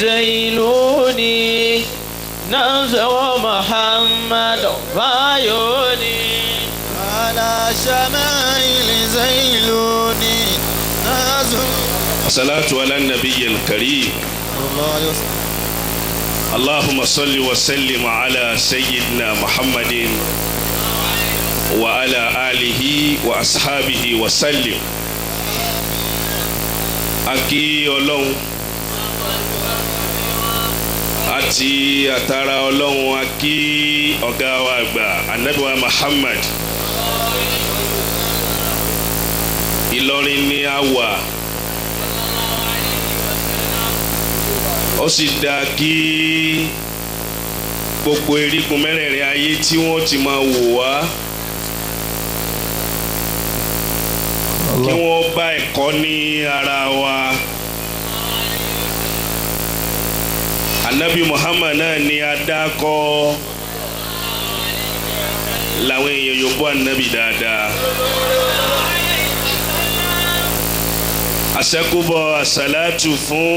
زيلوني نزو محمد فايوني على شمائل زيلوني نزو. الصلاة على النبي الكريم. الله عليه وسلم. اللهم صل وسلم على سيدنا محمد وعلى آله وأصحابه وسلم. A kí Ọlọ́run àti àtàrà Ọlọ́run, a kí ọ̀gá wa àgbà, Ànábì wa Muhammad. Ìlọrin ni a wà, ó sì dáa kí gbogbo erigun mẹ́rẹ̀ẹ̀rin ayé tí wọ́n ti máa wò wá, kí wọ́n bá ẹ̀kọ́ ní ara wa. Anabi Muhammad náà ni a dákọ́ làwọn èèyàn yóò bọ́ anabi dáadáa. Àṣẹ́kùbọ̀ àṣàlátù fún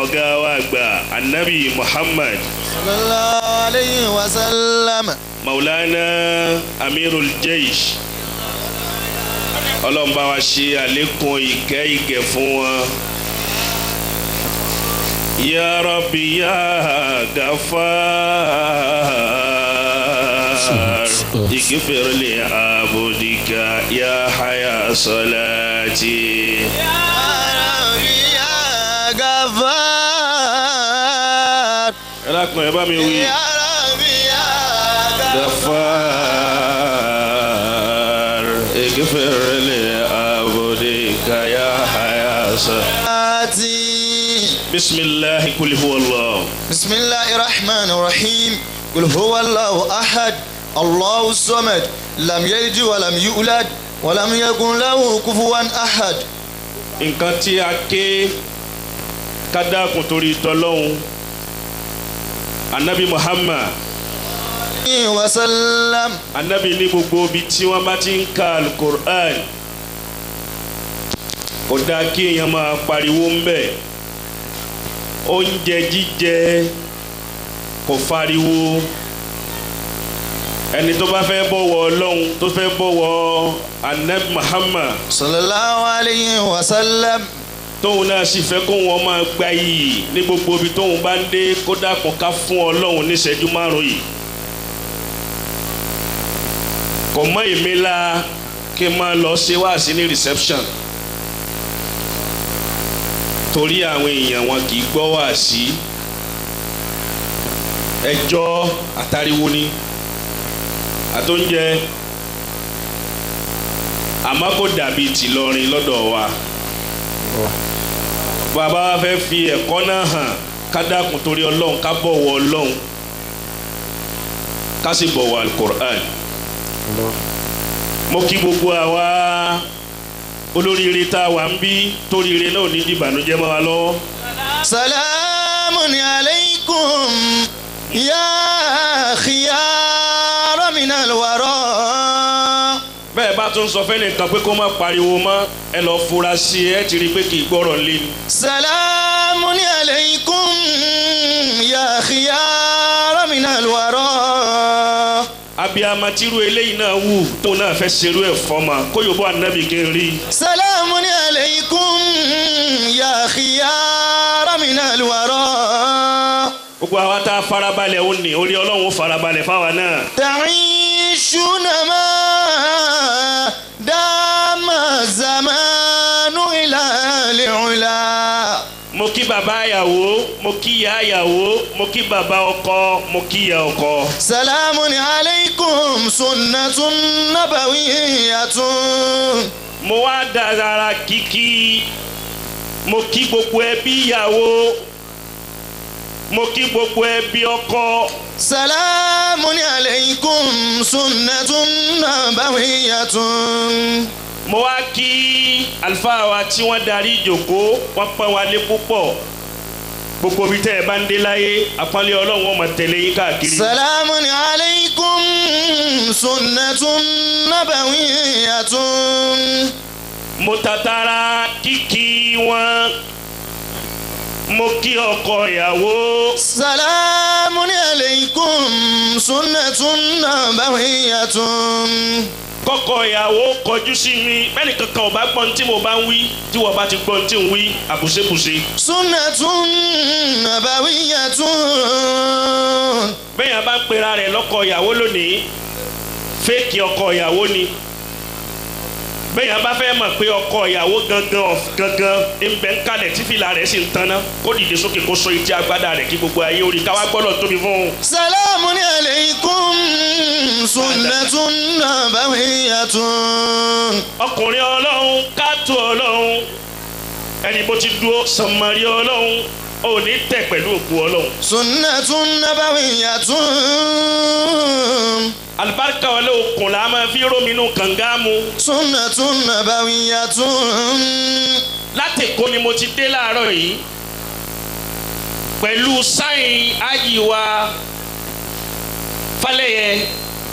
ọ̀gá wa àgbà, anabi Muhammad sallallahu alayhi wa sallam. Maulana Amirul Jaish, Ọlọ́run bá wa ṣe àlékún ìkẹ́ ìgẹ̀ fún wọn. Ya Rabbi ya Ghaffar, ighfir li abdika ya haya salati. Ya Rabbi ya Ghaffar. Ẹ dákun, ẹ bá mi wí. Ya Rabbi ya Ghaffar, ighfir li abdika ya haya salati. Salati. Bismillah, kul huwa Allah. بسم الله الرحمن الرحيم. قل هو الله أحد، الله الصمد، لم يلد ولم يولد ولم يكن له كفوا أحد. Nǹkan tí a ké, ká dákun torí tọlọ́hun, Anabi Muhammad وسلم. Anabi ní gbogbo ibi tí wọ́n bá ti ń ka Alukur'an, kò dáa kí èèyàn máa pariwo ń bẹ̀. Oúnjẹ jíjẹ kò fariwo. Ẹni tó bá fẹ́ bọ̀wọ̀ Ọlọ́run, tó fẹ́ bọ̀wọ̀ Anabi Muhammad sallallahu alayhi wa sallam, tóun náà sì fẹ́ kó wọn máa gba iyì ní gbogbo ibi tóun bá ń dé, kó dákun ká fún Ọlọ́run níṣẹ́jú 5 yìí. Kò mọ èmi la kí n máa lọ ṣe wáàsí ní reception, torí àwọn èèyàn wọn kì í gbọ́ wáàsí, ẹjọ́ àtàríwo ni àtóúnjẹ, àmọ́ kò dàbí tìlọrin lọ́dọ̀ wa. Bàbá wa fẹ́ fi ẹ̀kọ́ náà hàn, ká dákun torí Ọlọ́run, ká bọ̀wọ̀ Ọlọ́run, ká sì bọ̀wọ̀ Al-Qur'an. Mo kí gbogbo àwa olóríire tá a wà ń bí, toríire náà ní ìbànújẹ́ mọ́ wa lọ́wọ́. salamun alaykum ya khiyara minal wara. Bẹ́ẹ̀ bá tún sọ fẹ́nìkan pé kó má pariwo mọ́, ẹ lọ fura sí ẹ ti rí i pé kì í gbọ́rọ̀ lé ni. salamun alaykum ya khiyara minal wara. Abiyamọ tiru eléyìí náà wù tóun náà fẹ́ ṣerú ẹ̀ fọ́mọ kó yóò bọ́ anabi kí n rí. salamun alaykum ya khiyara minal wara. Gbogbo àwa tá a farabalẹ̀ ó ní orí Ọlọ́run ó farabalẹ̀ fáwa náà. ta'ishuna ma dama zamanu ila li'ula. Mo kí bàbá ìyàwó, mo kí ìyá ìyàwó, mo kí bàbá ọkọ, mo kí ìyá ọkọ. salamun alaykum sunnatun nabawiyyatun. Mo wá dára kíkí, mo kí gbogbo ẹbí ìyàwó, mo kí gbogbo ẹbí ọkọ. salamun alaykum sunnatun nabawiyyatun. Mo wá kí àlùfáà wa tí wọ́n darí ìjòkó, wọ́n pọ́n wa lé púpọ̀. Gbogbo ibi tẹ́ ẹ bá ń dé láyé, àpọ́nlé Ọlọ́run ó máa tẹ̀lé yín káàkiri. salamun alaykum sunnatun nabawiyyatun. Mo tatara kíkí wọn. Mo kí ọkọ ìyàwó. Salamun alaykum sunnatun nabawiyyatun. Kọ́kọ́ ìyàwó kọjú sí mi, bẹ́ẹ̀ni kankan ò bá gbọ́n tí mo bá ń wí, tí wọ́n bá ti gbọ́n tí ń wí, àbùsẹ̀bùsẹ̀. Sunnatun nabawiyyatun. Bẹ́ẹ̀ yẹn bá ń pera rẹ̀ lọ́kọ ìyàwó lónìí, fẹ́ẹ̀kì ọkọ ìyàwó ni. Bẹ́ẹ̀ yẹn bá fẹ́ mọ̀ pé ọkọ ìyàwó gangan gangan ń bẹ ń kalẹ̀ tí fìlà rẹ̀ sì ń tanná, kó dìde sókè kó so etí agbádá rẹ̀ kí gbogbo ayé orí káwá gbọ́dọ̀ tóbi fún un. Salamun alaykum sunnatun nabawiyyatun. Ọkùnrin ọlọ́run káàtó ọlọ́run ẹni bó ti dúró sànmọ́rí ọlọ́run ò ní tẹ̀ pẹ̀lú òkú ọlọ́run. Sunnatun nabawiyyatun. Alibarika wọlé okùn la máa fi róminú kànga mu. Sunnatun nabawiyyatun. Láti Èkó ni mo ti dé láàárọ̀ yìí pẹ̀lú sáyìn ayiwa Falẹ́yẹ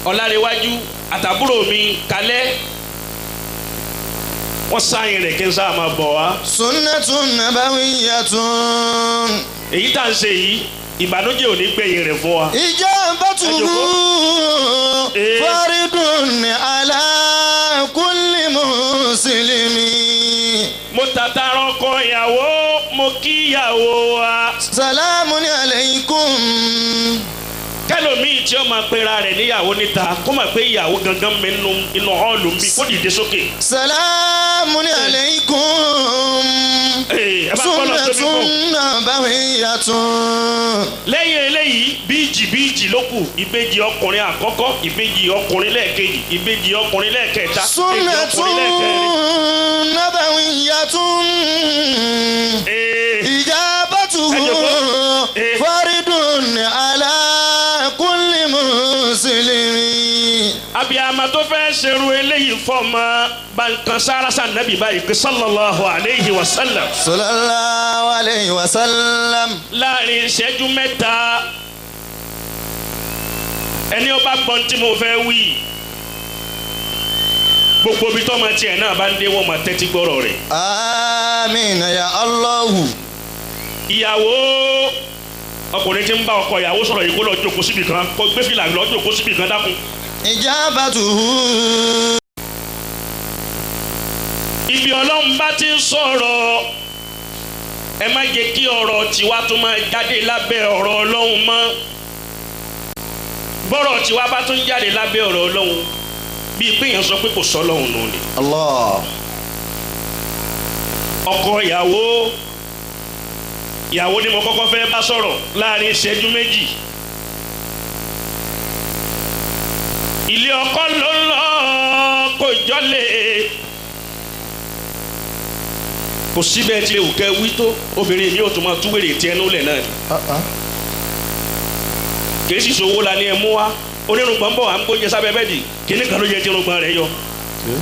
Ọ̀làríwájú àtàbúrò mi kalẹ́ wọ́n sáyìn rẹ̀ kí n sáà máa bọ̀ wá. Sunnatun nabawiyyatun. Èyí tá à ń ṣe yìí ìbànújẹ́ ò ní gbẹ̀yìn rẹ̀ fún wa. Ijabatuhu faridun ala kulli muslimi. Mo tàtàrà ọkọ ìyàwó, mo kí ìyàwó wa. Salamun alaykum. Kẹlòmíì tí ó máa pera rẹ̀ níyàwó níta kó máa pé ìyàwó gangan mi inú họ́ọ̀lù ń bí kó dìde sókè. Salamun alaykum. Ẹ bá gbọ́dọ̀ tóbi fún. Sunnatun nabawiyyatun. Lẹ́yìn eléyìí bíìjì bíìjì ló kù, ìbejì ọkùnrin àkọ́kọ́, ìbejì ọkùnrin lẹ́ẹ̀kejì, ìbejì ọkùnrin lẹ́ẹ̀kẹta, ìbejì ọkùnrin lẹ́ẹ̀kẹrin. Sunnatun nabawiyyatun. Ijabatuhu faridun ala kulli muslimi. Abiyama tó fẹ́ ṣerú eléyìí fọ́ọ̀mà bankan sárásà nàbì báyìí pé sallallahu alayhi wa sallam. Sallallahu alayhi wa sallam. Láàrin ìṣẹ́jú mẹ́ta ẹni ó bá gbọ́n tí mo fẹ́ wí gbogbo ibi tọ́mọ tiẹ̀ náà bá ń dé wọ́n máa tẹ́tí gbọ́rọ̀ rẹ̀. Àmín ya Allahu. Ìyàwó ọkùnrin tí ń bá ọkọ ìyàwó sọ̀rọ̀ yìí kó lọ jókòó síbì kan, kó gbé fìlà lọ jókòó síbì kan dákun. Ijabatuhu. Ibi Ọlọ́run bá ti ń sọ̀rọ̀ ẹ má jẹ́ kí ọ̀rọ̀ tiwa tún máa jáde lábẹ́ ọ̀rọ̀ Ọlọ́run mọ́. Bọ́rọ̀ tiwa bá tún jáde lábẹ́ ọ̀rọ̀ Ọlọ́run bíi pé èèyàn sọ pé kò sọ Ọlọ́run nù ni. Allah. Ọkọ ìyàwó ìyàwó ni mo kọ́kọ́ fẹ́ bá sọ̀rọ̀ láàrin ìṣẹ́jú méjì. Ilé ọkọ ló ń lọ kò jọlé. Kò síbẹ̀ tí ewu kẹ́ wí tó obìnrin mi ò tún máa túwèrè tí ẹnu lẹ̀ náà ni. Kì í sì sowó la ní ẹ mú wa onírùngbọ̀n bọ̀ à ń gbóúnjẹ sábẹ́ bẹ́ẹ̀dì kíní kan ló yẹ tí irùngbọ̀n rẹ̀ yọ.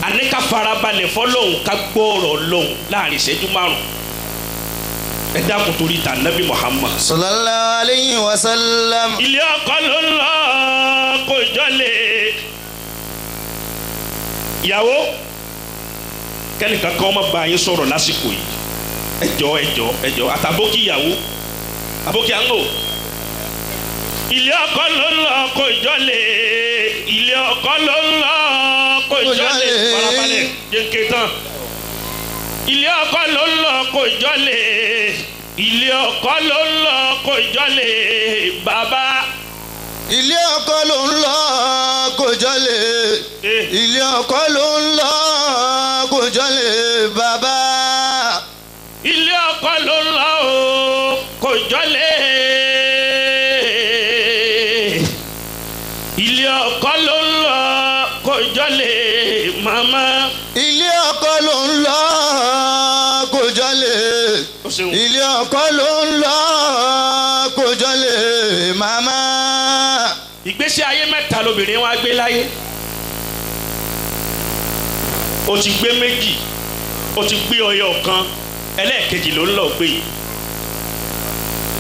Àní ká farabalẹ̀ fọlọ́hún ká gbọ́ọ̀rọ̀ lọ́hún láàrin ìṣẹ́jú márùn-ún. Ẹ dákun torí ta Nabi Muhammad. Sallallahu alayhi wa sallam. Ilé ọkọ ló ń lọ kò jọlé. Ìyàwó kẹ́nìkan kan má bá yín sọ̀rọ̀ lásìkò yìí. Ẹ jọ̀ọ́ ẹ jọ̀ọ́ ẹ jọ̀ọ́ àtàbókì ìyàwó àbókì àńgò. Ilé ọkọ ló ń lọ kò jọlé. Ilé ọkọ ló ń lọ kò jọlé. Farabalẹ̀ jẹ́ǹkẹ́ tán. Ilé ọkọ ló ń lọ kò jọlé. Ilé ọkọ ló ń lọ kò jọlé bàbá. Ilé ọkọ ló ń lọ kò jọlé. Ilé ọkọ ló ń lọ kò jọlé bàbá. Ilé ọkọ ló ń lọ kò jọlé. Ilé ọkọ ló ń lọ kò jọlé màmá. Ilé ọkọ ló ń lọ kò jọlé. Ilé ọkọ ló ń lọ kò jọlé màmá. Ìgbésí ayé mẹ́ta lobìnrin wa gbé láyé. O ti gbé méjì, o ti gbé ọyọ kan, ẹlẹ́ẹ̀kejì ló ń lọ gbé.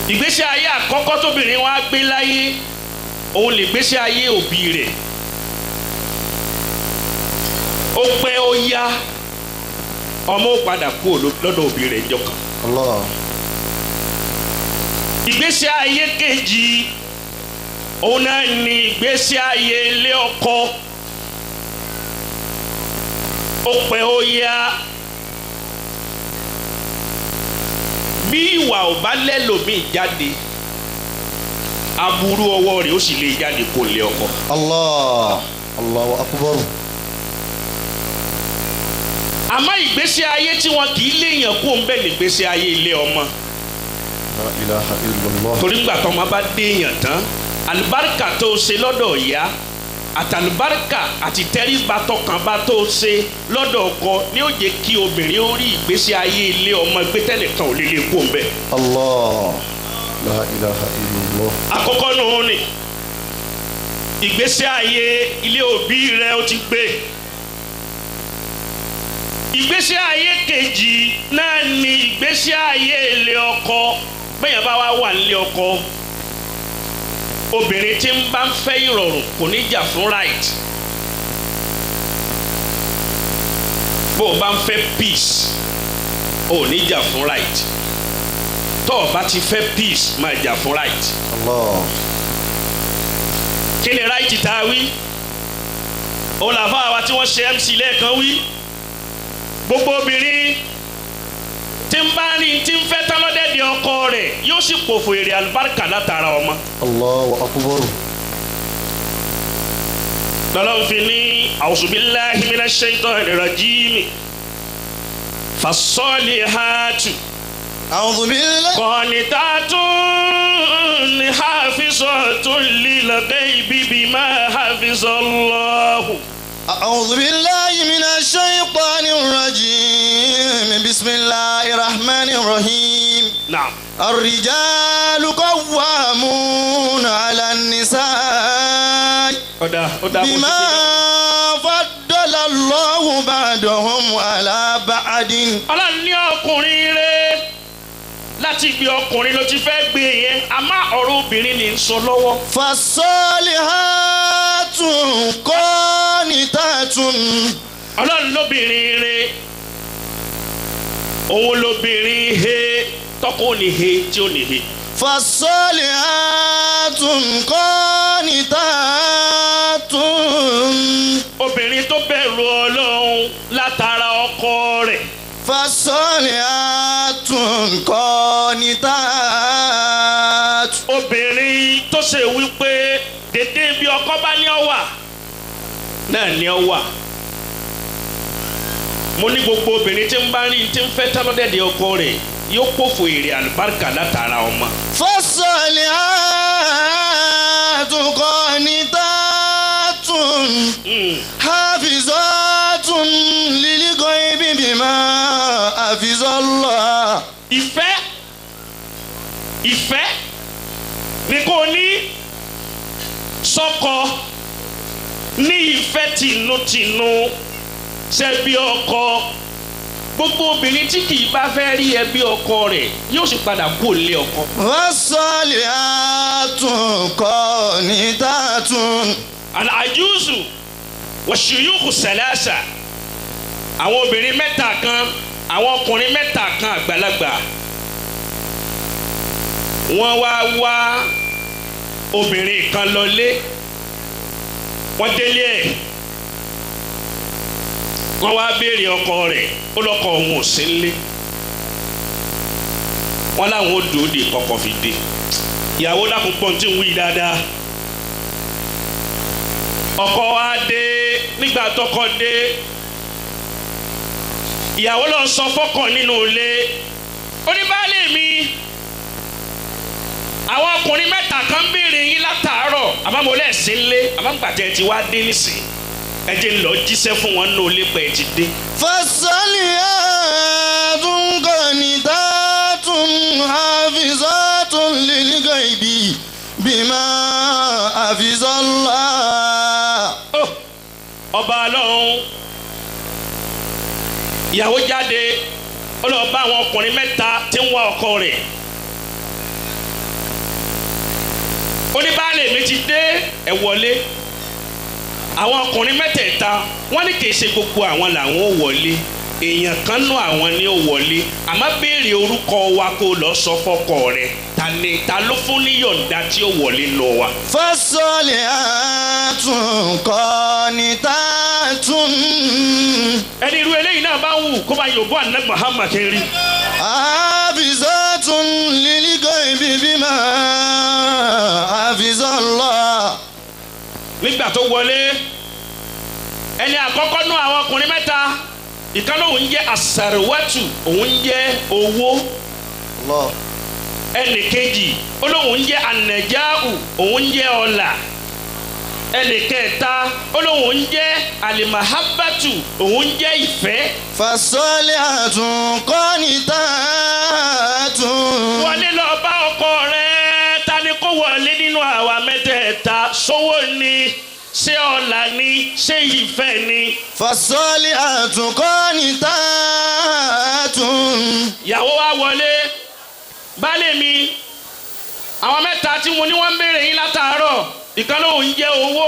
Ìgbésí ayé àkọ́kọ́ tóbìnrin wa gbé láyé òun lè gbésí ayé òbí rẹ̀. Ó pẹ́ ó yá ọmọ ó padà kú lọ́dọ̀ òbí rẹ̀ níjọ́ kan. Allah. Ìgbésí ayé kejì òun náà ni ìgbésí ayé ilé ọkọ. Ó pẹ́ ó yá, bí ìwà ò bá lẹ́lòmíì jáde, aburú ọwọ́ rẹ̀ ó sì lè jáde kó lé ọkọ. Allah Allahu akbar. Àmọ́ ìgbésí ayé tí wọn kì í léèyàn kó ń bẹ̀ nígbésí ayé ilé ọmọ. La ilaha illallah. Torí ńgbà tó ọmọ bá déèyàn tán, àlùbáríkà tó o ṣe lọ́dọ̀ ìyá àtàlùbáríkà àti tẹríba tọkànba tó o ṣe lọ́dọ̀ ọkọ ni ó jẹ́ kí obìnrin ó rí ìgbésí ayé ilé ọmọ gbé tẹ́lẹ̀ kan ò lè lè kó ń bẹ̀. Allah. La ilaha illallah. Àkọ́kọ́ nù ní ìgbésí ayé ilé òbí rẹ ó ti gbé. Ìgbésí ayé kejì náà ni ìgbésí ayé ilé ọkọ. Bẹ́ẹ̀ bá wà wà nílé ọkọ, obìnrin tí ń bá ń fẹ́ ìrọ̀rùn kò ní jà fún right. Bó o bá ń fẹ́ peace, o ò ní jà fún right. Tó o bá ti fẹ́ peace, máa jà fún right. Allah. Kí ni right tá a wí? Òun làfáà wa tí wọ́n ṣe MC lẹ́ẹ̀kan wí. Gbogbo obìnrin tí ń bá ní tí ń fẹ́ tán lọ́dẹ̀dẹ̀ ọkọ rẹ̀ yóò sì pòfò èrè àlùbáríkà látara ọmọ. Allahu akbar. Lọ́lọ́run fi ní a'udhu billahi minash shaitanir rajim fasolihatu A'udhu billahi. qanitatun hafizatun lil ghaibi bima hafizallahu. أعوذ بالله من الشيطان الرجيم بسم الله الرحمن الرحيم Naam. الرجال قوامون على النساء Ọ̀dà ọ̀dà بما فضل الله بعضهم على بعض. Ọlọ́run ní ọkùnrin rẹ̀ láti gbé ọkùnrin ló ti fẹ́ gbé yẹn, àmọ́ ọ̀rọ̀ obìnrin ní ń sọ lọ́wọ́. فالصالحات قانتات. Ọlọ́run lóbìnrin rẹ̀, òun lóbìnrin he tọkọ ò ní he tí ò ní he. فالصالحات قانتات. Obìnrin tó bẹ̀rù Ọlọ́run látara ọkọ rẹ̀. فالصالحات قانتات. Obìnrin tó ṣe wípé dédé bí ọkọ bá ní ọ wà náà ní ọ wà. Mo ní gbogbo obìnrin tí ń bá rí tí ń fẹ́ tálọ́dẹ̀dẹ̀ ọkọ rẹ̀ yóò pòfò èrè àlùbáríkà látara ọmọ. فالصالحات قانتات حافظات للغيب بما حفظ الله. Ìfẹ́ ìfẹ́ ni kò ní sọ́kọ ní ìfẹ́ tinútinú ṣẹbi ọkọ. Gbogbo obìnrin tí kì í bá fẹ́ rí ẹbí ọkọ rẹ̀ yóò sì padà kú lé ọkọ. فالصالحات قانتات. Al-ajuzu wa-shuyukhu salasa, àwọn obìnrin mẹ́ta kan, àwọn ọkùnrin mẹ́ta kan àgbàlagbà, wọ́n wá wá obìnrin kan lọlé, wọ́n délé ẹ̀, wọ́n wá béèrè ọkọ rẹ̀, ó lọ́kọ òun ò sí nílé. Wọ́n láwọn ó dòó de kọkọ fi dé. Ìyàwó dákun pọ́n tí ń wí dáadáa. Ọkọ wa dé, nígbà tọkọ dé, ìyàwó lọ sọ fọ́kọ nínú ilé, ó ní baálé mi, àwọn ọkùnrin mẹ́ta kan béèrè yín látàárọ̀, àmọ́ mo lẹ́sìn lé, àmọ́ gbàtẹ́ ti wá dé nísìn, ẹ jẹ́ ń lọ jíṣẹ́ fún wọn nínú ilé pé ẹ ti dé. فالصالحات قانتات حافظات للغيب بما حفظ الله. Ó, ọba Ọlọ́run, ìyàwó jáde, ó lọ bá àwọn ọkùnrin mẹ́ta tí ń wá ọkọ rẹ̀. Ó ní baálé mi ti dé, ẹ wọlé. Àwọn ọkùnrin mẹ́tẹ̀ẹ̀ta wọ́n ní kì í ṣe gbogbo àwọn làwọn ò wọlé, èèyàn kan nú àwọn ni ó wọlé, àmọ́ béèrè orúkọ wa kó lọ sọ fọ́kọ rẹ̀ Ta ni ta ló fún ní yọ̀ǹda tí ó wọlé lọ wa. فالصالحات قانتات Ẹni irú eléyìí náà bá wù kó bá yòbó àná Muhammad kiri. حافظات للغيب بما حفظ الله. Nígbà tó wọlé, ẹni àkọ́kọ́ nú àwọn ọkùnrin mẹ́ta, ìkan lóun ń jẹ́ àsàrèwátù, òun ń jẹ́ owó. الله. Ẹnì kejì ó lóun ń jẹ́ ànàjáù, òun ń jẹ́ ọlà. Ẹnì kẹta ó lóun ń jẹ́ àlìmàhábàtù, òun ń jẹ́ ìfẹ́. فالصالحات قانتات. Wọlé lọ bá ọkọ rẹ, ta ni kó wọlé nínú àwa mẹ́tẹ̀ẹ̀ta? Sówó ni, ṣé ọlà ni, ṣé ìfẹ́ ni? فالصالحات قانتات. Ìyàwó wa wọlé, baálé mi, àwọn mẹ́ta tí mo ní wọ́n ń béèrè yín látàárọ̀, ìkan lóun ń jẹ́ owó,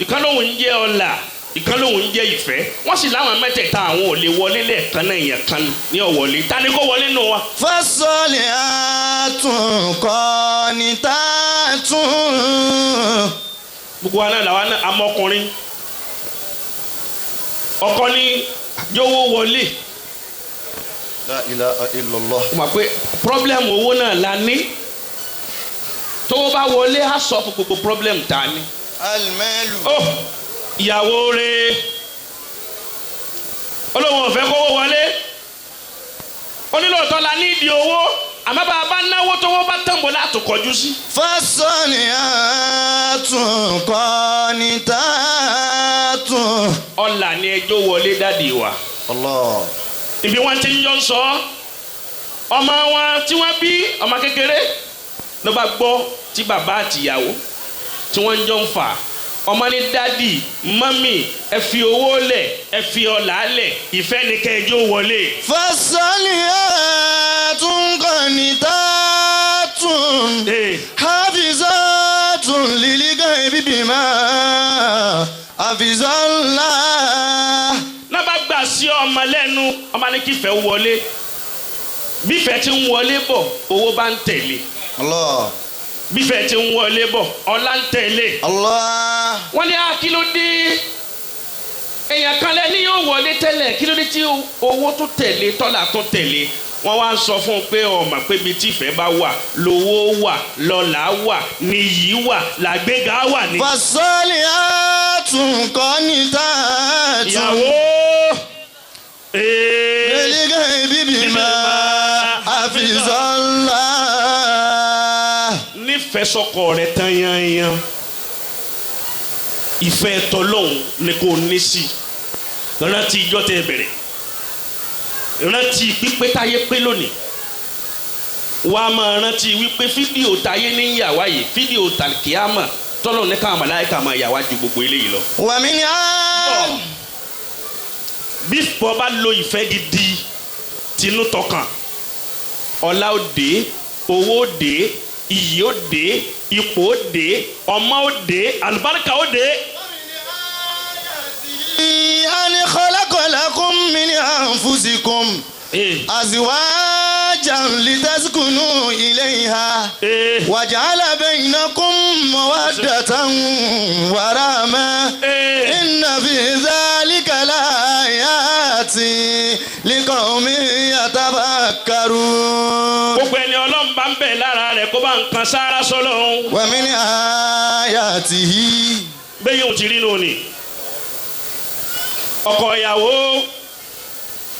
ìkan lóun ń jẹ́ ọlà, ìkan lóun ń jẹ́ ìfẹ́. Wọ́n sì láwọn mẹ́tẹ̀ẹ̀ta àwọn ò lè wọlé lẹ́ẹ̀kan náà, èèyàn kan ní ọ̀wọ́lé. Ta ni kó wọlé nù wa? فالصالحات قانتات. Gbogbo wa náà làwa náà amọkùnrin, ọkọ ní jọ̀wọ́ wọlé. لا إله إلا الله. Ó mọ̀ pé problem owó náà la ní. Tówó bá wọlé, á sọ fún gbogbo problem tá a ní. المال. Ó ìyàwó rẹ̀ olóhùn ọ̀fẹ́ kówó wọlé, onílòótọ́ la ní ìdí owó, àmọ́ bá a bá náwó tówó bá tàn bọ́ láti kọjú sí. فالصالحات قانتات. Ọ̀là ni ẹjọ́ wọlé dáàdi wa. الله. Ibi wọn ti ń jọ ń sọ, ọmọ wọn tí wọ́n bí, ọmọ kékeré ló bá gbọ́ tí bàbá àtìyàwó tí wọ́n ń jọ ń fà. Ọmọ ní, "Daddy, mummy, ẹ fi owó lẹ̀, ẹ fi ọlà lẹ̀, ìfẹ́ ni kẹjọ wọlé." فالصالحات قانتات. Ee. حافظات للغيب بما حفظ الله. Náà bá gbà sí ọmọ lẹ́nu, ọmọ ní kífẹ́ wọlé. Bífẹ́ tí ń wọlé bọ̀, owó bá ń tẹ̀lé. الله. Bífẹ́ tí ń wọlé bọ̀, ọlá ń tẹ̀lé. الله. Wọ́n ní, kí ló dé? Èèyàn kan lẹ́ni yóò wọlé tẹ́lẹ̀, kí ló dé tí owó tó tẹ̀lé, tọ́lá tó tẹ̀lé? Wọ́n wá ń sọ fún un pé ọmọ pé ibi tí ìfẹ́ bá wà lówó wà, lọ́lá wà, níyì wà, làgbéga wà ní. فالصالحات قانتات. Ìyàwó ee. للغيب بما حفظ الله. Nífẹ̀ẹ́ sọ́kọ rẹ̀ tán yányán, ìfẹ́ tọlọ́hun ni kò ní sí. Rántí ijọ́ tẹ́ bẹ̀rẹ̀, rántí pípé táyé pé lónìí, wàá máa rántí wípé fídíò táyé ní yàwá yìí, fídíò tàlkìámà tọ́lọ̀ ní káwọn màláíkà máa yàwá ju gbogbo eléyìí lọ. ومن آل Bí bọ́ bá lo ìfẹ́ gidi tinú tọkàn, ọlá ó dé, owó ó dé, iyì ó dé, ipò ó dé, ọmọ ó dé, àlùbáríkà ó dé. أن خلق لكم من أنفسكم أزواجا لتسكنوا إليها وجعل بينكم مودة ورحمة إن في ذلك لآيات لقوم يتفكرون. Gbogbo ẹni ọlọ́run bá ń bẹ̀ lára rẹ̀, kó bá ń kan sára sọ́lọ́run. ومن آياته. Bẹ́ẹ̀ yóò ti rí nù ní. Ọkọ ìyàwó,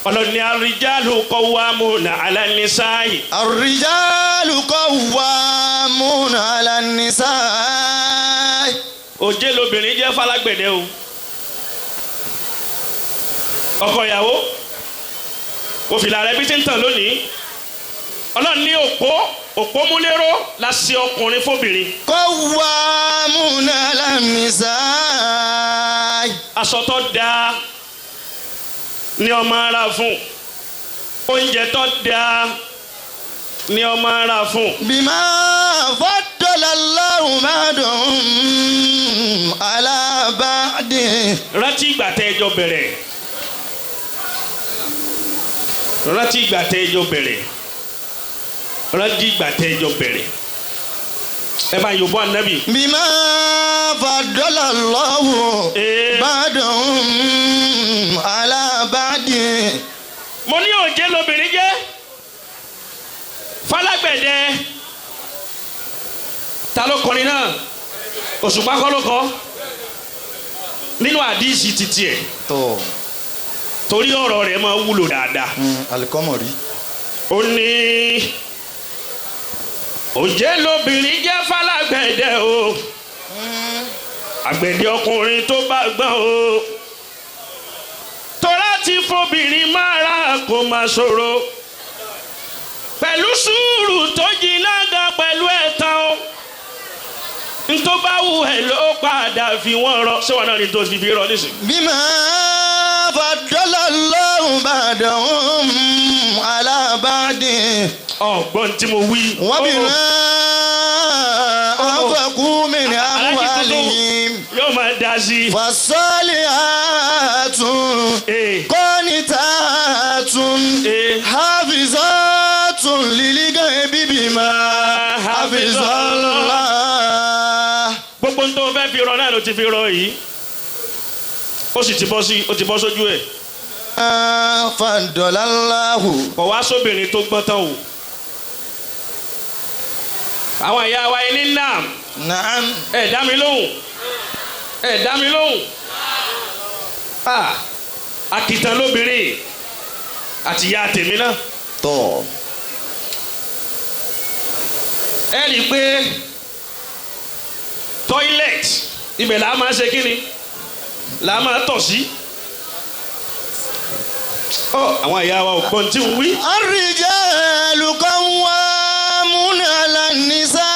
ọlọ́ni الرجال قوامون على النساء. الرجال قوامون على النساء. Òjé lobìnrin jẹ́ falágbẹ̀dẹ o. Ọkọ ìyàwó, òfìlà rẹ bí ti ń tàn lónìí, ọlọ́run ní òpó òpómúléró la ṣe ọkùnrin fóbìnrin. قوامون على النساء. Aṣọ tó dáa ní ọmọ ara fún, oúnjẹ tó dáa ní ọmọ ara fún. بما فضل الله بعضهم على بعض. Rántí ìgbà tẹ́ ẹ jọ bẹ̀rẹ̀, rántí ìgbà tẹ́ ẹ jọ bẹ̀rẹ̀. Rántí ìgbà tẹ́ ẹ jọ bẹ̀rẹ̀. Ẹ bá yòbọ̀ ànábì. بما فضل الله بعضهم على بعض. Mo ní òjé lobìnrin jẹ́ falágbẹ̀dẹ. Ta ló kọrin náà? Òṣùpá kọ́ ló kọ nínú àdìsí títí ẹ̀. Tó. Torí ọ̀rọ̀ rẹ̀ máa wúlò dáadáa. Alikọ́mọ̀rí. Ó ní òjé lobìnrin jẹ́ falágbẹ̀dẹ o, àgbẹ̀dẹ ọkùnrin tó bá gbọ́n o, tọ́lá ti fobìnrin mára kó máa ṣòro pẹ̀lú sùúrù tó jiná gan pẹ̀lú ẹ̀tàn o, ntó bá wù ẹ́ ló padà fi wọ́n rọ. Ṣé wọn náà ní tó fi rọ nísìnyí. بما فضل الله بعضهم على بعض. Ọgbọ́n tí mo wí. وبما أنفقوا من Alájí tuntun أموالهم. yóò máa dá sí i. فالصالحات قانتات حافظات للغيب بما حفظ الله. Gbogbo ń tó fẹ́ fi rọ náà ló ti fi rọ yìí, ó sì ti bọ́ sí, ó ti bọ́ sójú ẹ̀. فضل الله. Kò wá sóbìnrin tó gbọ́n tán o. Àwọn ìyá wa ẹni náà. نعم. Ẹ dá mi lóhùn, ẹ dá mi lóhùn. Ah, akitan lóbìnrin àti ìyá tèmi náà. Tọ́. Ẹ rí i pé toilet ibẹ̀ là á máa ṣe kíni, là á máa tọ̀ sí. Ọ àwọn ìyá wa ò gbọ́n tí ń wí. الرجال قوامون على النساء.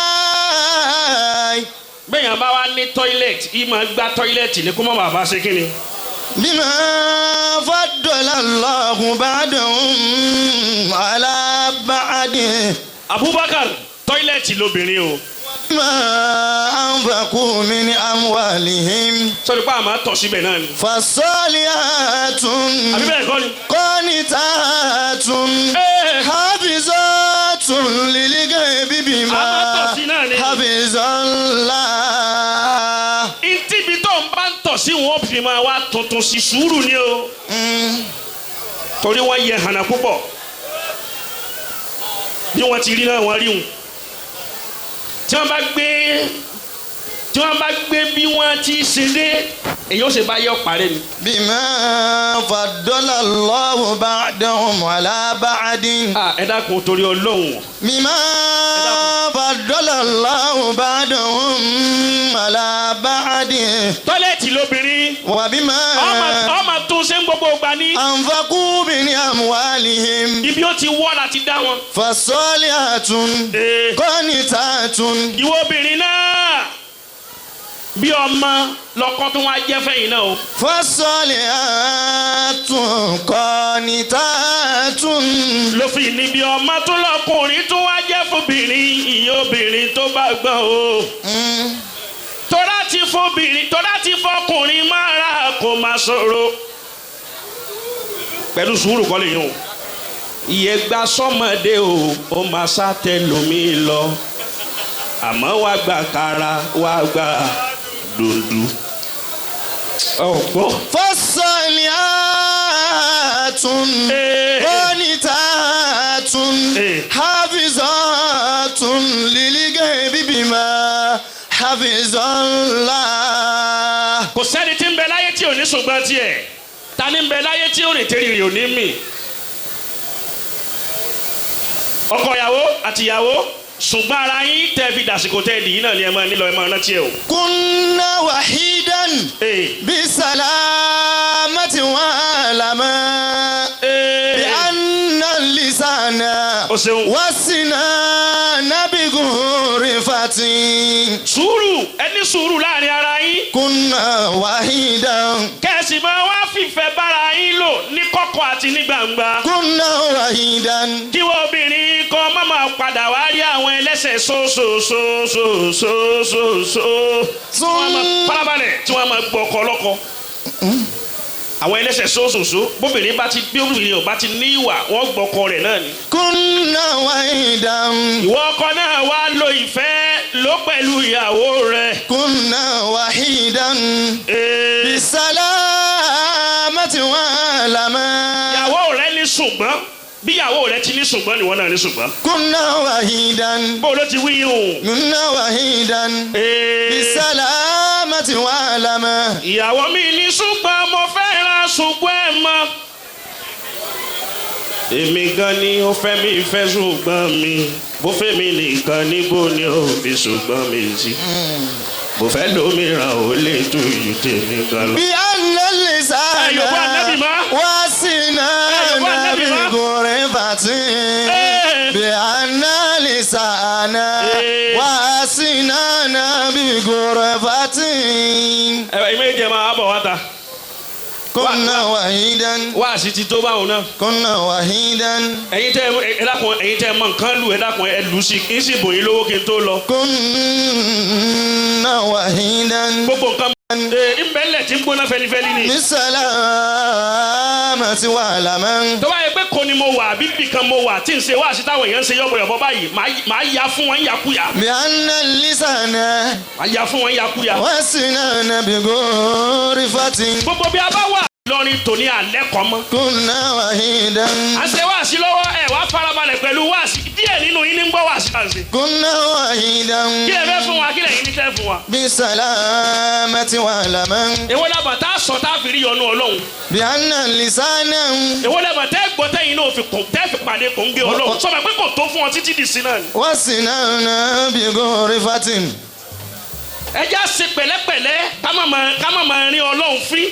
Bẹ́ẹ̀yàn bá wá ní toilet, yìí máa gbá toilet ní kó má bàa bá ṣe kíni. بما فضل الله بعضهم على بعض. Abubakar, toilet lobìnrin o. بما أنفقوا من أموالهم. Sọ pé a máa tọ̀ síbẹ̀ náà ni. فالصالحات Àbí bẹ́ẹ̀ kọ́ ni. قانتات حافظات للغيب بما A máa tọ̀ sí náà ni. حفظ الله. Ntíbi tó ń bá ń tọ̀ sí wọn fi máa wá tuntun sí, sùúrù ni o. Torí wọ́n yẹ hànà púpọ̀. Bí wọ́n ti rí náà wọ́n rí wọn. Tí wọ́n bá gbé, tí wọ́n bá gbé bí wọ́n ti ṣe dé, èyí ó ṣe bá yọ parẹ́ ni. بما فضل الله بعضهم على بعض. Ẹ dákun torí Ọlọ́run. بما فضل الله بعضهم على بعض. Toilet lobìnrin. وبما Ọmọ tún ṣe ń gbogbo ìgbà ní. أنفقوا من أموالهم. Ibi ó ti wọ́ láti dá wọn. فالصالحات قانتات. Ìwọ obìnrin náà bí ọmọ lọkọ tó wá jẹ́ fẹ́yìn náà o. فالصالحات قانتات. Ló fi ní bí ọmọ tó lọkùnrin tó wá jẹ́ fúnbìnrin, ìyẹn obìnrin tó bá gbọ́n o. Tọ́lá ti fúnbìnrin, tọ́lá ti fọkùnrin máa ra kó máa sọ̀rọ̀. Pẹ̀lú sùúrù kọ́ lè yún o. Ìyẹn gba sọ́mọdé o, ó máa sá tẹlomi lọ. Àmọ́ wá gba kára, wá gba dòdò. Ọ̀gbọ́n. فالصالحات قانتات حافظات للغيب بما حفظ الله. Kò sẹ́ni tí ń bẹ láyé tí ò ní ṣùgbọ́n tiẹ̀. Ta ni ń bẹ láyé tí ò rìn tẹ́rì rè ò ní mì? Ọkọ ìyàwó àti ìyàwó, ṣùgbọ́n ara yín tẹ́ fi dàsìkò tẹ́ di yín náà ni ẹ máa nílò, ẹ máa rántí ẹ o. كنا وحيدا بالسلامة وعلما بأن اللسان O ṣeun. والسنان بغرفة. Sùúrù, ẹ ní sùúrù láàrin ara yín. كنا وحيدا. Kẹ̀sì máa wá fìfẹ́ bára yín lò ní kọ̀kọ̀ àti ní gbangba. كنا وحيدا. Kí wọ́n obìnrin kan má máa padà wá rí àwọn ẹlẹ́sẹ̀ sósòsòsòsòsò. Tí wọ́n máa farabalẹ̀, tí wọ́n máa gbọ́ ọkọ lọ́kọ. Àwọn ẹlẹ́sẹ̀ sóṣooṣo bóbìnrin bá ti bí obìnrin ò bá ti ní ìwà wọ́n gbọ́kọ rẹ̀ náà ni. كنا وحيدا Ìwọ ọkọ náà wá lo ìfẹ́ ló pẹ̀lú ìyàwó rẹ̀. كنا وحيدا Ee, بالسلامة والأمان ìyàwó rẹ̀ ní ṣùgbọ́n bí ìyàwó rẹ̀ ti ní ṣùgbọ́n ìwọ náà ní ṣùgbọ́n. كنا وحيدا Bó ló ti wí yìí o. كنا وحيدا Ee, بالسلامة والأمان ìyàwó mi ní ṣùgbọ́n mo fẹ́ràn ṣùgbọ́n ẹ̀ mọ́. Èmi gan ni ó fẹ́ mi fẹ́ ṣùgbọ́n mi bó fẹ́ mi nìkan níbo ni ó fi ṣùgbọ́n mi sí. Mo fẹ́ lómìíràn ò lè tu ìyù tèmi gan lọ. بأن اللسان Ẹ Yorùbá Ànábì mọ́. وسنان Ẹ Yorùbá Ànábì mọ́. بغرفة Ẹ. بأن لسان Ẹ. وسنان بغرفة Ẹ ẹ méje máa bọ̀ wá ta. كنا وحيدا Wáàsí ti tó báwọn náà. كنا وحيدا Ẹ̀yin tẹ́ ẹ dákun ẹ̀yin tẹ́ mọ nǹkan lù ẹ dákun ẹ lù sí kí n sì bò yín lówó kí n tó lọ. كنا وحيدا Gbogbo nǹkan ìbẹ̀lẹ̀ tí ń gbóná fẹlifẹli ni. بالسلامة والأمان Tó bá yẹ pé kò ní mo wà àbí bìkan mo wà tí n ṣe wáàsí táwọn èèyàn ń ṣe yọ̀bọ̀yọ̀bọ̀ báyìí màá ya fún wọn yakuya. بأن اللسان Màá ya fún wọn yakuya. وسنان بغرفة Gbogbo bí a bá wà lọ́rin tòní alẹ́ kọ́ mọ́. كنا وحيدا À ń ṣe wáàsí lọ́wọ́ ẹ̀ wá farabalẹ̀ pẹ̀lú wáàsí díẹ̀ nínú yín ní ń gbọ́ wáàsí náà ṣe. كنا وحيدا Kí lẹ fẹ́ fún wa kí lẹ̀yin ní fẹ́ fún wa. بالسلامة والأمان Èwo làbà tá a sọ tá a fi rí yọnu Ọlọ́run. بأن اللسان Èwo làbà tẹ́ gbọ́ tẹ́yìn náà fi kò tẹ́ fi pàdé kò ń gé Ọlọ́run. Sọ ma pé kò tó fún ọ títí di sí náà ni. وسنان بغرفة Ẹ já ṣe pẹ̀lẹ́pẹ̀lẹ́ ká má máa rin Ọlọ́run fín.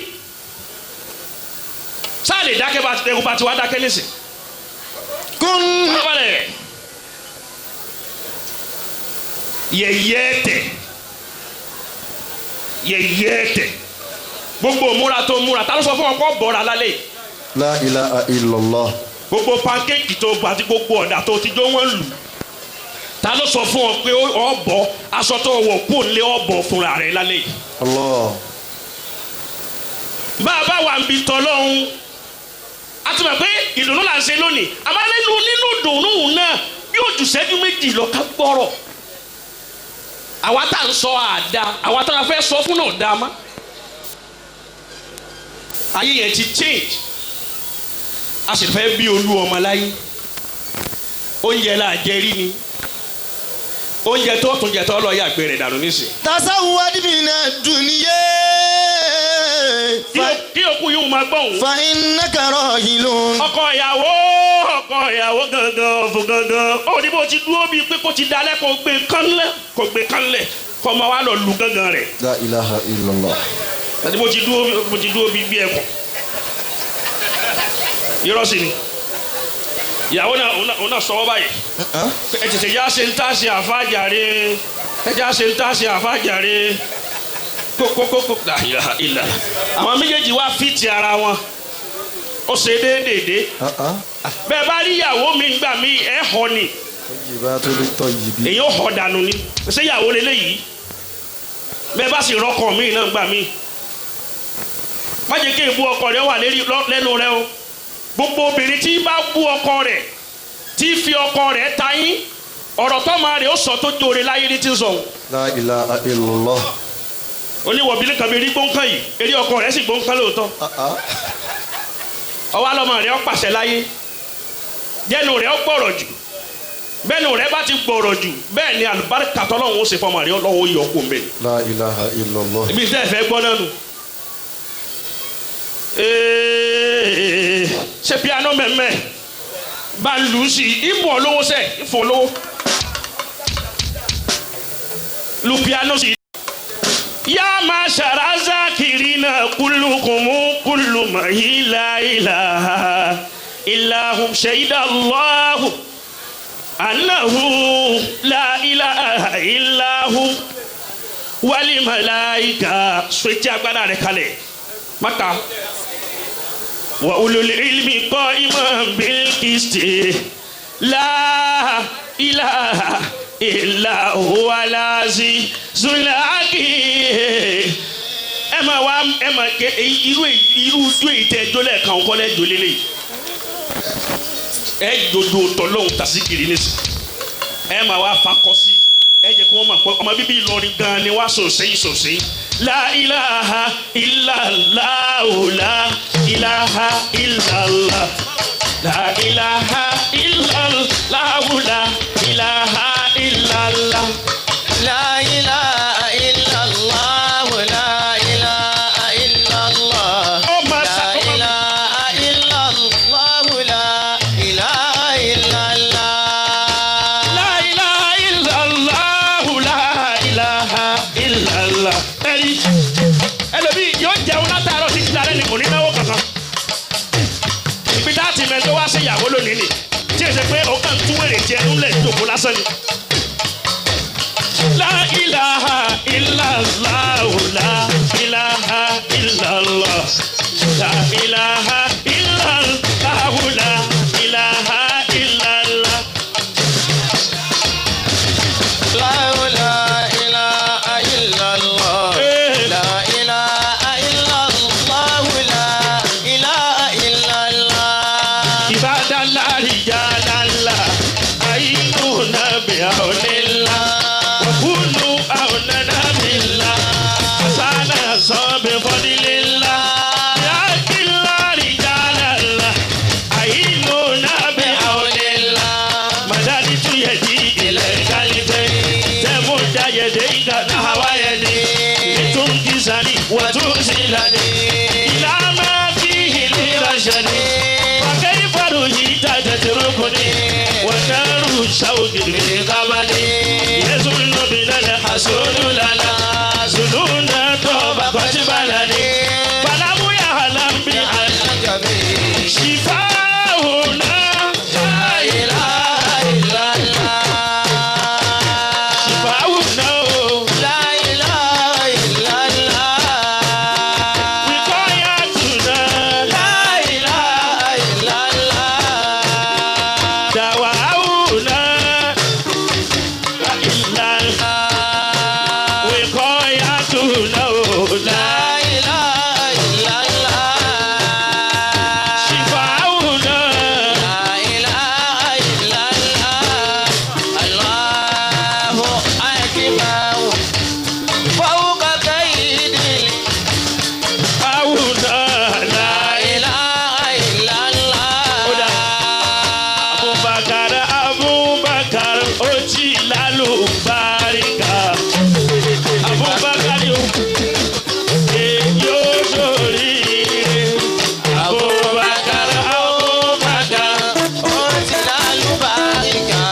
Sáà lè dákẹ́ bá ti bá ti wá dákẹ́ nísìn. كن Farabalẹ̀. Yẹ̀yẹ́ tẹ̀. Yẹ̀yẹ́ tẹ̀. Gbogbo múra tó múra ta ló sọ fún ọ kó bọ̀ra lálẹ́ yìí. لا إله إلا الله Gbogbo pankéèkì tó gbà àti gbogbo ọ̀dà tó ti jó wọ́n lù. Ta ló sọ fún ọ pé ọ bọ̀ aṣọ tó wọ̀ kó lé ọ bọ̀ fúnra rẹ̀ lálẹ́ yìí. الله Bá a bá wà ń bi tọ́ lọ́hún. A ti mọ̀ pé ìdùnnú là ń ṣe lónìí. Àmọ́ nínú ìdùnnú náà yóò jù ṣẹ́jú méjì lọ ká gbọ́rọ̀. Àwa tá à ń sọ àdá, àwa tá a fẹ́ sọ fún náà dá mọ́. Ayé yẹn ti change. A sì fẹ́ bí olú ọmọ láyé. Oúnjẹ là jẹ rí ni. Oúnjẹ tó tún jẹ tó lọ yàgbé rẹ̀ dànù nísìn. تزود من الدنيا Kí òkú yìí máa gbọ́ òun. فإنك راحل Ọkọ ìyàwó gangan ọ̀fun gangan ó ní bó ti dúró bíi pé kó ti dalẹ̀ kó gbé kánlẹ̀ kó gbé kánlẹ̀ kó máa wá lọ lu gangan rẹ̀ لا إله إلا الله àti bó ti dúró bíi bí ẹkùn irọ́ sì ni ìyàwó náà òun náà sọ wọ́n báyìí ẹ tètè já ṣe ń tá ṣe àfájàre ẹ já ṣe ń tá ṣe àfájàre kókókókó ìlà àwọn méjèèjì wá fìtì ara wọn ó ṣe déédéé bẹ́ẹ̀ bá rí ìyàwó mi gbà mí ẹ̀ họ ni طيبات للطيبين èyí ó họ dànù ni ṣé ìyàwó lélẹ́yìí bẹ́ẹ̀ bá sì rọkọ mi náà gbà mí má jẹ́ kí èbú ọkọ rẹ wà lẹ́nu rẹ o gbogbo obìnrin tí bá bú ọkọ rẹ̀ tí fi ọkọ rẹ̀ ta yín ọ̀rọ̀ tó máa rẹ̀ ó sọ tó jóore láyé ní tí ń sọ òun La ilaha illallah. oníwọ̀bílẹ̀ kan bí rí gbóǹkan yìí eré ọkọ rẹ̀ sì gbóǹkan lóòótọ́ ọwọ́ alọ́mọ rẹ̀ ó pàṣẹ láyé jẹ́nu rẹ̀ ó gbọ̀rọ̀ jù bẹ́ẹ̀ni rẹ̀ bá ti gbọ̀rọ̀ jù bẹ́ẹ̀ ni àlùbáríkà tọ́lọ́hún ó ṣe fọmọ rẹ̀ lọ́wọ́ yọ kó mbẹ́. La ilaha illallah. ibi tẹ́ ẹ fẹ́ gbọ́ náà nù. Ṣé piano mẹ́mẹ́ bá ń lù ú sí i ìbò olówó sẹ́ ìfò olówó lu piano sí i. yá máa ṣàràzà kiri náà kúlùkùmù kúlùmọ̀ ìlà ìlà ìlàhùn ṣèyídà Allahu annahu la ilaha illahu wali malaika sotí agbada rẹ̀ kalẹ̀ maka wa ulul ilmi qa'iman bil qisti la ilaha illa huwa al-azizul hakim. Ẹ Ẹ máa wá, ẹ máa ké irú irú ojú èyí tẹ ẹjọ́ lẹ́ẹ̀kan kọ́ lẹ́jọ́ lélẹ̀. Ẹ jojo tọ́lọ́hún tàsíkiri nísì. Ẹ máa wá fakọ sí, ẹ jẹ́ kí wọ́n máa pọ́ ọmọ bíbí Ìlọrin gan ni wá sòsè sòsè. La ilaha illallah, la ilaha illallah, la ilaha illallah, la ilaha illallah. لا إله إلا الله، لا إله إلا الله. Ọmọ لا إله إلا الله، لا إله إلا الله. La ilaha illallah, la ilaha illallah. Ẹ̀rí ẹlòmíì yóò jẹun látàárọ̀ títí dalẹ́ ni kò ní náwó kankan. Ibi tá a ti mẹ́tọ́ wá sí ìyàwó lónìí ni tí èsì pé ó kàn tún wèrè jẹ ńlẹ̀ jòkó lásán ni. La ilaha illallah, la ilaha illallah, la ilaha illallah, la ilaha illallah. لا لا إله إلا الله. لا إله إلا الله، لا إله إلا الله. Ibadallah, rijalallah, ayinuna bi'aunillah, wa kunu aunana billah, asana bi fadlillah. Ya akillah, rijalallah, ayinuna bi'aunillah, madaditu yadi ilayka temudda yadayka nahwa yadi litunkisani wa tusilani ila ma fihi lirashadi. وكيف رجيت تتركني ونار الشوق في قبلي يظن بنا الحسود لنا ظنون طبقت بلدي فلم يعلم بأن شفاؤنا لا إله إلا الله. شفاؤنا لا إله إلا الله. وقايتنا لا إله إلا الله. دواؤنا إلا وقايتنا لا إله إلا الله. شفاؤنا لا إله إلا الله. الله أكبر فوق كيد أونا لا إله إلا الله. Abubakar, Abubakar, ó ti lálùbáríkà. Abubakar o, èyí ó ṣoríire. Abubakar, Abubakar, Ó ti lálùbáríkà.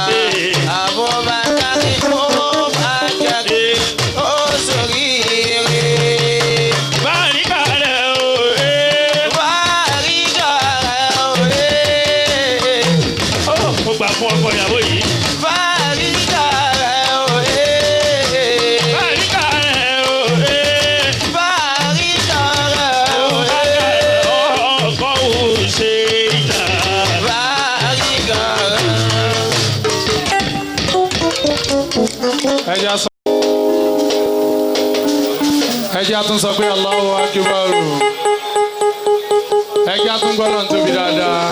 Abubakar, Abubakar, ó ṣoríire. Báríkà rẹ̀ o, ee. Báríkà rẹ̀ òye. Ó, mo gbà fún ọkọ ìyàwó yìí. Báríkà rẹ̀ òye. Báríkà rẹ̀ o, ee. Báríkà rẹ̀ òye. Abubakar, ọkọ Hùsẹ́ìnà. Báríkà rẹ̀. Ẹ jẹ́ sọ. Ẹ jẹ́ tún sọ pé Allahu Akbar. Ẹ jẹ́ tún gbọ́dọ̀ tóbi dáadáa.